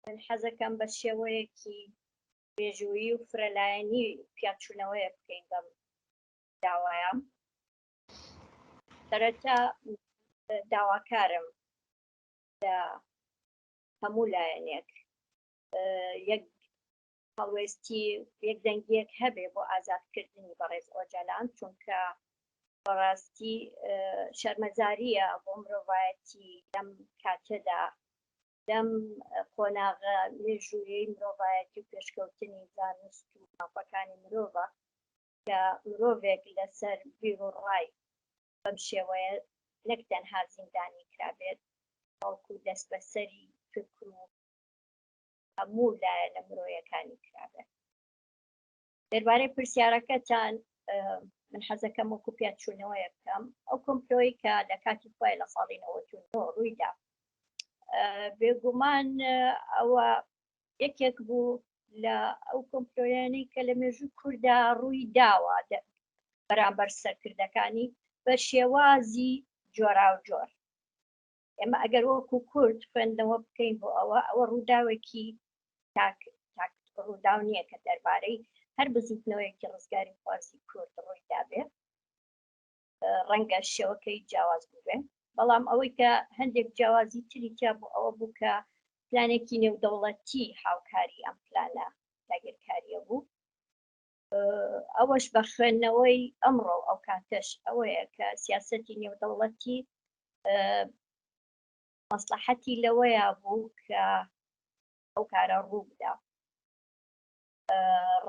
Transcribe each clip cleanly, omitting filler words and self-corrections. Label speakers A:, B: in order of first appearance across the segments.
A: من حەزەکەم بە شێوەیەکی مێژوویی و فرەلایەنی پیاچوونەوەیە بکەین بەم داوایە. سەرەتا داواکارم لە هەموو لایەنێک یەک هەڵوێستی یەک دەنگیەک هەبێ بۆ ئازادکردنی بەڕێز ئۆجالان، چونکە بەڕاستی شەرمەزاریە بۆ مرۆڤایەتی لەم کاتەدا، لەم قۆناغە مێژوویەی مرۆڤایەتی و پێشکەوتنی زانست و مافەکانی مرۆڤە کە مرۆڤێک لەسەر بیروڕای بەم شێوەیە نەک تەنها زیندانی کرابێت، بەڵکو دەستبەسەری فکر و هەموو لایەنە مرۆیەکانی کرابێت. دەربارەی پرسیارەکەتان من حەزەکەم وەکو پیاچوونەوەیە بکەم. ئەو کۆمپلۆی کە لە کاتی خۆی لە ساڵی 99 ڕوویدا، بێگومان ئەوە یەکێک بوو لە ئەو کۆمپلۆیانەی کە لە مێژوو کووردا ڕووی داوە بەرامبەر سەرکردەکانی بە شێوازی جۆراوجۆر. ئێمە ئەگەر وەکو کورد خوێندنەوە بکەین بۆ ئەوە، ئەوە ڕووداوێکی تاک تاک ڕووداو نییە کە دەربارەی هەر بزوتنەوەیەکی ڕزگاری خوازی کورد ڕووی دابێ. ڕەنگە شێوەکەی جیاواز بووبێ، بەڵام ئەوەی کە هەندێک جیاوازی تری تیا بوو ئەوە بوو کە پلانێکی نێودەوڵەتی هاوکاری ئەم پلانە داگیرکاریە بوو. ئەوەش بە خوێندنەوەی ئەمڕۆ ئەو کاتەش ئەوەیە کە سیاسەتی نێودەوڵەتی مەسلحەتی لەوەیە بوو کە ئەو کارە ڕوو بدا.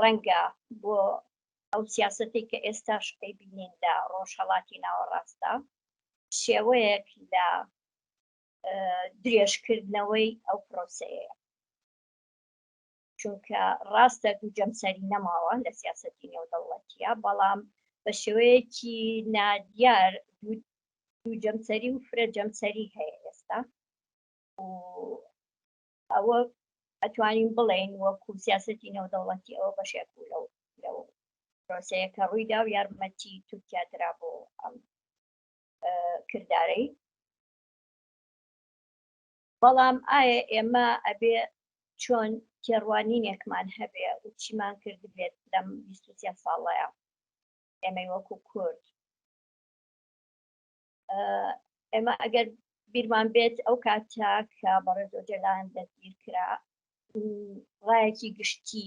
A: ڕەنگە بۆ ئەو سیاسەتێک کە ئێستاش ئەیبینین لە ڕۆژهەڵاتی ناوەڕاستدا شێوەیەک لە درێژکردنەوەی ئەو پرۆسەیە، چونکە ڕاستە دوو جەمسەری نەماوە لە سیاسەتی نێودەوڵەتیە، بەڵام بە شێوەیەکی نادیار دوو جەمسەری و فرە جەمسەری هەیە ئێستا. و ئەوە ئەتوانین بڵێین وەکو سیاسەتی نێودەوڵەتی ئەوە بەشێک بوو لەو پرۆسەیە کە ڕوویدا و یارمەتی تورکیا درا بۆ ئەم کردارەی. بەڵام ئایا ئێمە ئەبێ چۆن تێڕوانینێکمان هەبێ و چیمان کردبێت لەم 23 ساڵەیە ئێمەی وەکو کورد؟ ئێمە ئەگەر بیرمان بێت ئەو کاتە کە بەڕێز ئۆجەلان دەستگیر کرا، ڕایەکی گشتی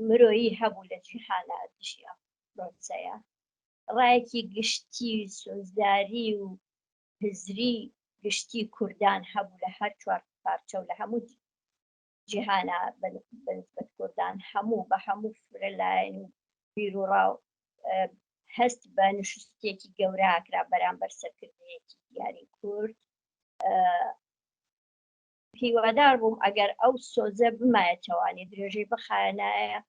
A: مرۆیی هەبوو لە جیهانە دژی ئەم پرۆسەیە، ڕایەکی گشتی سۆزداری و هزری گشتی کوردان هەبوو لە هەر چوار پارچە و لە هەموو جیهانە بەنسبەت کوردان، هەموو بە هەموو فرەلایەن و بیروڕا و هەست بە نشستێکی گەورە کرا بەرامبەر سەرکردەیەکی دیاری کورد. هیوادار بووم ئەگەر ئەو سۆزە بمایەتەوانی درێژەی بخایەنایە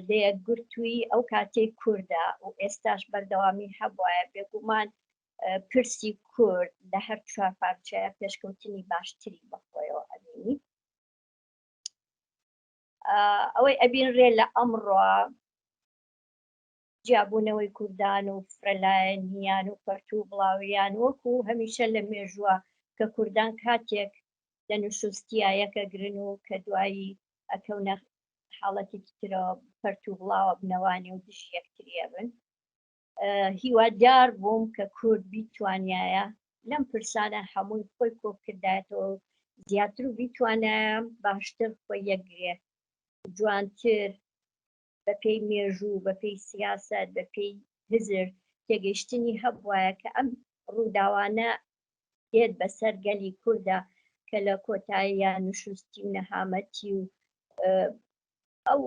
A: لە یەکگرتووی ئەو کاتەی کوردە و ئێستاش بەردەوامی هەبواە، بێگومان پرسی کورد لە هەر چوار پارچەیە پێشکەوتنی باشتری بەخۆیەوە ئەبینی. ئەوەی ئەبینرێ لە ئەمڕۆ جیابوونەوەی کوردان و فرەلایەنیان و پەرتوو بڵاویان، وەکو هەمیشە لە مێژووە کە کوردان کاتێک لە نوشوستیا یەکەگرن و کە دوایی ئەکەونە حاڵەتێکی ترەوە پەرتوو بڵاوە بنەوانی و دژی یەکتریە بن. هیوادار بووم کە کورد بیتوانایە لەم پرسانە هەمووی خۆی کۆکردایەتەوە و زیاتر و بیتوانایە باشتر خۆی یەکگرێ، جوانتر بەپێی مێژوو، بەپێی سیاسەت، بەپێی هزر تێگەیشتنی هەبوایە کە ئەم ڕووداوانە دێت بەسەر گەلی کوردە کە لە کۆتاییە نوشوستی و نەهامەتی و ئەو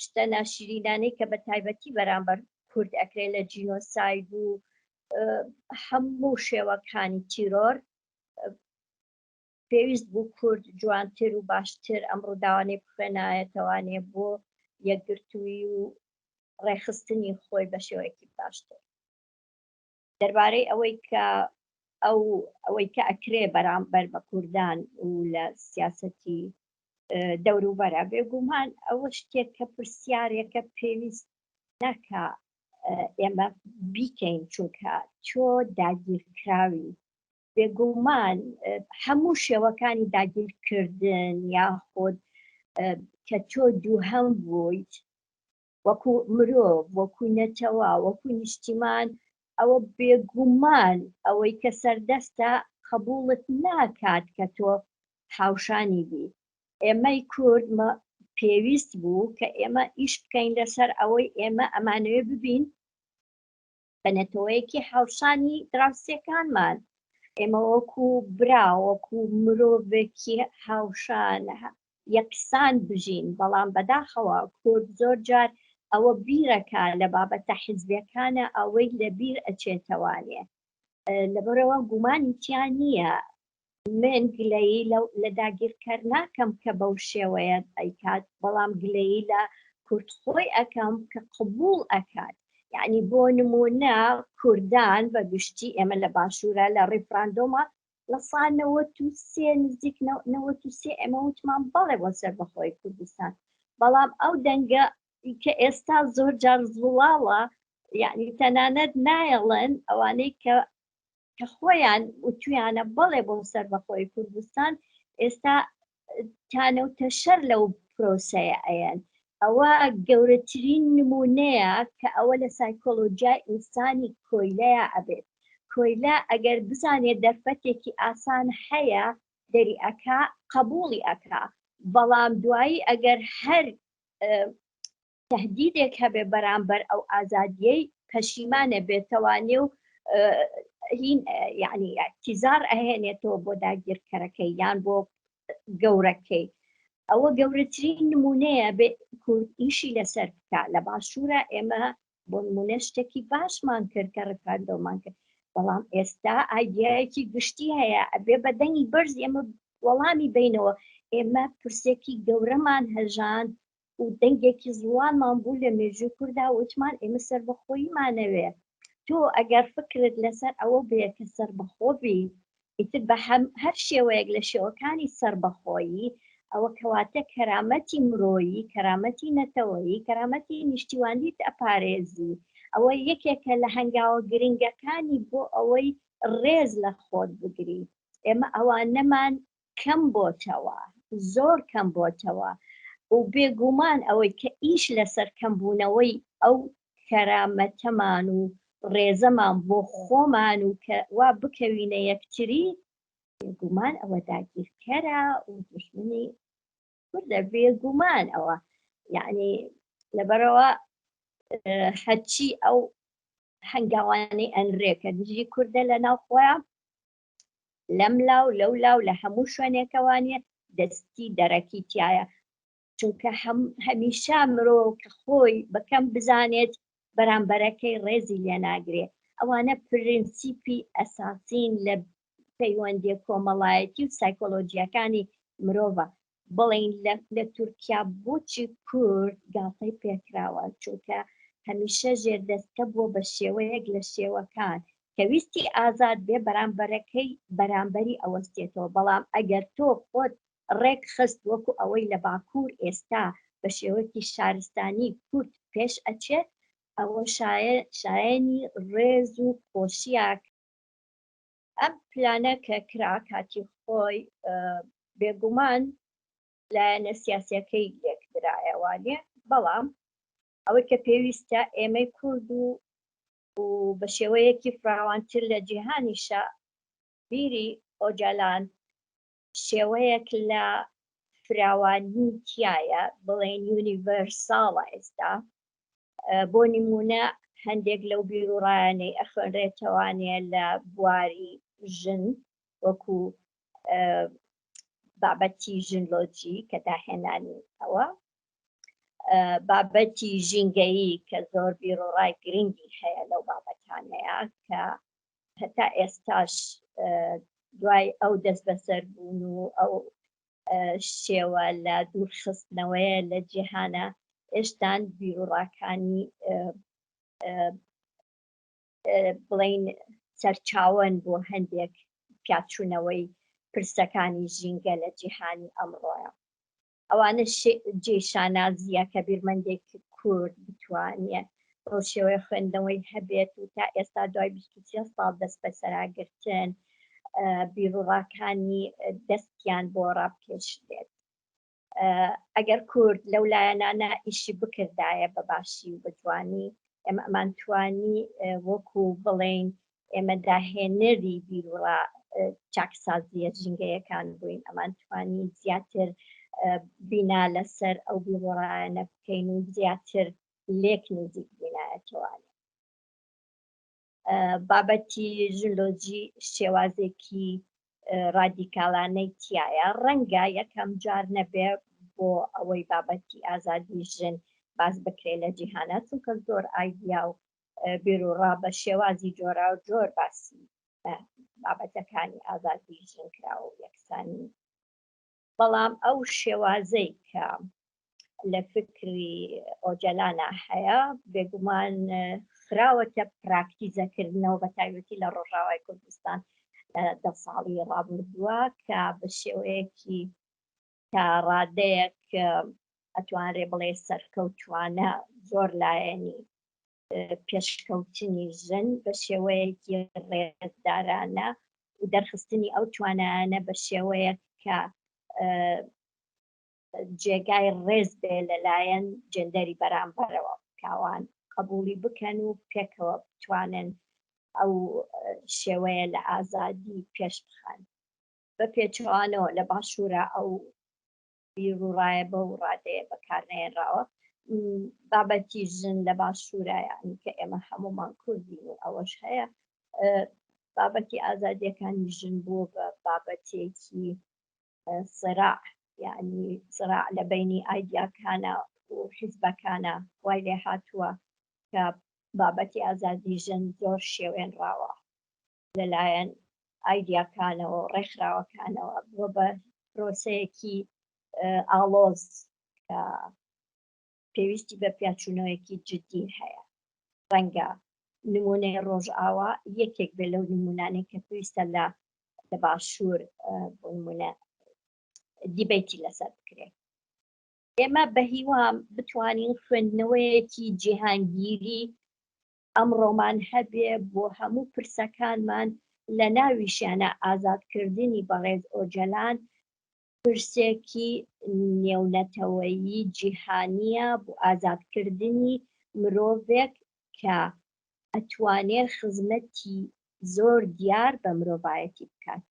A: شتە ناشرینانەی کە بە تایبەتی بەرامبەر کورد ئەکرێت لە جینۆساید و هەموو شێوەکانی تیرۆر. پێویست بوو کورد جوانتر و باشتر ئەم ڕووداوانەی بخوێنایەتەوانێ بۆ یەکگرتووی و ڕێکخستنی خۆی بە شێوەیەکی باشتر. دەربارەی ئەوەی کە ئەو ئەوەی کە ئەکرێ بەرامبەر بە کوردان و لە سیاسەتی دەوروبەرە، بێگومان ئەوە شتێک کە پرسیارێکە پێویست ناکا ئێمە بیکەین، چونکە تۆ داگیرکراوی. بێگومان هەموو شێوەکانی داگیرکردن یاخود کە تۆ دووهەم بوویت وەکو مرۆڤ، وەکو نەتەوە، وەکو نیشتیمان، ئەوە بێگومان ئەوەی کە سەردەستە قبوڵت ناکات کە تۆ هاوشانی بی. ئێمەی کورد پێویست بوو کە ئێمە ئیش بکەین لەسەر ئەوەی ئێمە ئەمانەوێ ببین بە نەتەوەیەکی هاوشانی دراوسێکانمان. ئێمە وەکو برا، وەکو مرۆڤێکی هاوشان یەکسان بژین، بەڵام بەداخەوە کورد زۆر جار ئەوە بیرەکا لە بابەتە حیزبیەکانە ئەوەی لە بیر ئەچێتەوانێ، لەبەرئەوە گومانی تیا نییە من گلەیی لە داگیرکەر ناکەم کە بەو شێوەیە ئەیکات، بەڵام گلەیی لە کورد خۆی ئەکەم کە قبوڵ ئەکات. یعنی بۆ نمونە کوردان بە گشتی ئێمە لە باشوورە لە ڕیفراندۆمە لە سا 93 نزیک 93 ئێمە وتمان بەڵێ بۆ سەربەخۆی کوردستان، بەڵام ئەو دەنگە کە ئێستا زۆر جار زوڵاڵە، یعنی تەنانەت نایەڵن ئەوانەی کە کە خۆیان وتویانە بەڵێ بۆ سەربەخۆی کوردستان ئێستا تانە و تەشەر لەو پرۆسەیە ئەیەن. ئەوە گەورەترین نمونەیە کە ئەوە لە سایکۆلۆژیای ئینسانی کۆیلەیە ئەبێت. کۆیلە ئەگەر بزانێت دەرفەتێکی ئاسان هەیە دەری ئەکا قبوڵی ئەکا، بەڵام دوایی ئەگەر هەر تهدیدێک هەبێ بەرامبەر ئەو ئازادیەی پەشیمانە بێتەوانێ و هین یعنی اعتیزار ئەهێنێتەوە بۆ داگیرکەرەکەی یان بۆ گەورەکەی. ئەوە گەورەترین نمونەیە بێ کورد ئیشی لەسەر بکە. لە باشوورە ئێمە بۆ نمونە شتێکی باشمان کرد کە ڕیفراندۆمان کرد، بەڵام ئێستا ئایدیایەکی گشتی هەیە ئەبێ بە دەنگی بەرز ئێمە وەڵامی بینەوە. ئێمە پرسێکی گەورەمان هەژاند و دەنگێکی زوڵالمان بوو لە مێژووی کوردا، وتمان ئێمە سەربەخۆییمانەوێ. تۆ ئەگەر فکرت لەسەر ئەوە بێ کە سەربەخۆ بی، ئیتر بە هەر شێوەیەک لە شێوەکانی سەربەخۆیی، ئەوە کەواتە کەرامەتی مرۆیی، کەرامەتی نەتەوەیی، کەرامەتی نیشتیوانیت ئەپارێزی. ئەوە یەکێکە لە هەنگاوە گرنگەکانی بۆ ئەوەی ڕێز لە خۆت بگری. ئێمە ئەوانەمان کەم بۆتەوە، زۆر کەم بۆتەوە و بێگومان ئەوەی کە ئیش لەسەر کەمبوونەوەی ئەو کەرامەتەمان و ڕێزەمان بۆ خۆمان و کە وا بکەوینە یەکتری، بێگومان ئەوە داگیرکەرە و دوژمنی کوردە، بێگومان ئەوە یعنی لەبەرەوە هەرچی ئەو هەنگاوانەی ئەنرێ کە دژی کوردە لە ناو خۆیان لەم لاو لەو لاو لە هەموو شوێنێکەوانە دەستی دەرەکی تایە، چونکە هەمیشە مرۆ کە خۆی بەکەم بزانێت بەرامبەرەکەی ڕێزی لێناگرێ. ئەوانە پرنسیپی ئەساسین لە پەیوەندیە کۆمەڵایەتی و سایکۆلۆژیەکانی مرۆڤە. بڵین لە تورکیا بۆچی کورد گاڵتەی پێکراوە؟ چونکە هەمیشە ژێردەستە بووە بە شێوەیەک لە شێوەکان کە ویستی ئازاد بێ بەرامبەرەکەی بەرامبەری ئەوەستێتەوە. بەڵام ئەگەر تۆ خۆت ڕێک خست وەکو ئەوەی لە باکوور ئێستا بە شێوەیەکی شارستانی کورد پێش ئەچێت، ئەوە شایەنی ڕێز و خۆشیە. ئەم پلانە کە کرا کاتی خۆی بێگومان لایەنە سیاسیەکەی لێکدرایەوانێ، بەڵام ئەوەی کە پێویستە ئێمەی کورد و و بە شێوەیەکی فراوانتر لە جیهانیشە بیری ئۆجالان شێوەیەک لە فراوانی تایە، بڵێن یونیڤەرساڵە ئێستا. بۆ نمونە هەندێک لەو بیرروڕایانەی ئەخوێنرێتەوانێ لە بواری ژن وەکو بابەتی ژنلۆجی کە داهێنانی ئەوە، بابەتی ژینگەیی کە زۆر بیرۆڕای گرنگی هەیە لەو بابەتانەیە کە هەتا ئێستاش دوای ئەو دەست بەسەر بوون و ئەو شێوە لە دوورخستنەوەیە لە جیهانە ئێشتان بیرۆڕاکانی بڵین سەرچاوەن بۆ هەندێک پیاچوونەوەی پرسەکانی ژینگە لە جیهانی ئەمڕۆیە. ئەوانە جێی شانازییە کە بیرمەندێکی کورد بتوانێ بەو شێوەیە خوێندنەوەی هەبێت و تا ئێستا دوای 23 ساڵ دەست بەسەراگرتن. بیروڕاکانی دەستیان بۆ ڕابکێشرێت. ئەگەر کورد لەو لایەنانە ئیشی بکردایە بە باشی و بە جوانی، ئێمە ئەمانتوانی وەکو بڵێین ئێمە داهێنەری بیروڕا چاکسازیە ژینگەیەکان بووین، ئەمانتوانی زیاتر بینا لەسەر ئەو بیروڕایانە بکەین و زیاتر لێک نزیک بووینایەتەوانێ. بابەتی ژنلۆجی شێوازێکی ڕادیکالانەی تایە، ڕەنگە یەکەم جار نەبێ بۆ ئەوەی بابەتی ئازادی ژن باس بکرێت لە جیهانە، چونکە زۆر ئایدیا و بیروڕا بە شێوازی جۆرا و جۆر باسی بابەتەکانی ئازادی ژن کراوە و یەکسانی، بەڵام ئەو شێوازەی کە لە فکری ئۆجەلانا هەیە بێگومان خراوەتە پراکتیزەکردنەوە، بە تایبەتی لە ڕۆژاوای کوردستان 10 ساڵی ڕابردووە، کە بە شێوەیەکی تا ڕادەیەک ئەتوانرێ بڵێ سەرکەوتوانە زۆر لایەنی پێشکەوتنی ژن بە شێوەیەکی ڕێزدارانە و دەرخستنی ئەو توانایانە بە شێوەیەک کە جێگای ڕێز بێ لەلایەن جێندەری بەرامبەرەوە، کاوان قبولی بکەن و پێکەوە بتوانن ئەو شێوەیە لە ئازادی پێش بخەن. بە پێچەوانەوە لە باشوورە ئەو بیروڕایە بەو ڕادەیە بەکارنەهێنراوە. بابەتی ژن لە باشوورە، یعنی کە ئێمە هەمومان کوردین و ئەوەش هەیە، بابەتی ئازادیەکانی ژن بووە بە بابەتێکی سراع، یعنی سراع لە بینی ئایدیاکانە و حیزبەکانە، وای لێ هاتووە کە بابەتی ئازادی ژن زۆر شێوێنراوە لەلایەن ئایدیاکانەوە و ڕێکخراوەکانەوە، بووە بە پرۆسەیەکی ئاڵۆز کە پێویستی بە پیاچوونەوەیەکی جدی هەیە. ڕەنگە نمونەی ڕۆژئاوا یەکێک بێ لەو نمونانەی کە پێویستە لە لە باشوور بۆ نمونە دیبەیتی لەسەر بکرێت. ئێمە بە هیوام بتوانین خوێندنەوەیەکی جیهانگیری ئەمڕۆمان هەبێ بۆ هەموو پرسەکانمان، لە ناویشیانە ئازادکردنی بەڕێز ئۆجەلان پرسێکی نێونەتەوەیی جیهانییە بۆ ئازادکردنی مرۆڤێک کە ئەتوانێ خزمەتی زۆر دیار بە مرۆڤایەتی بکات.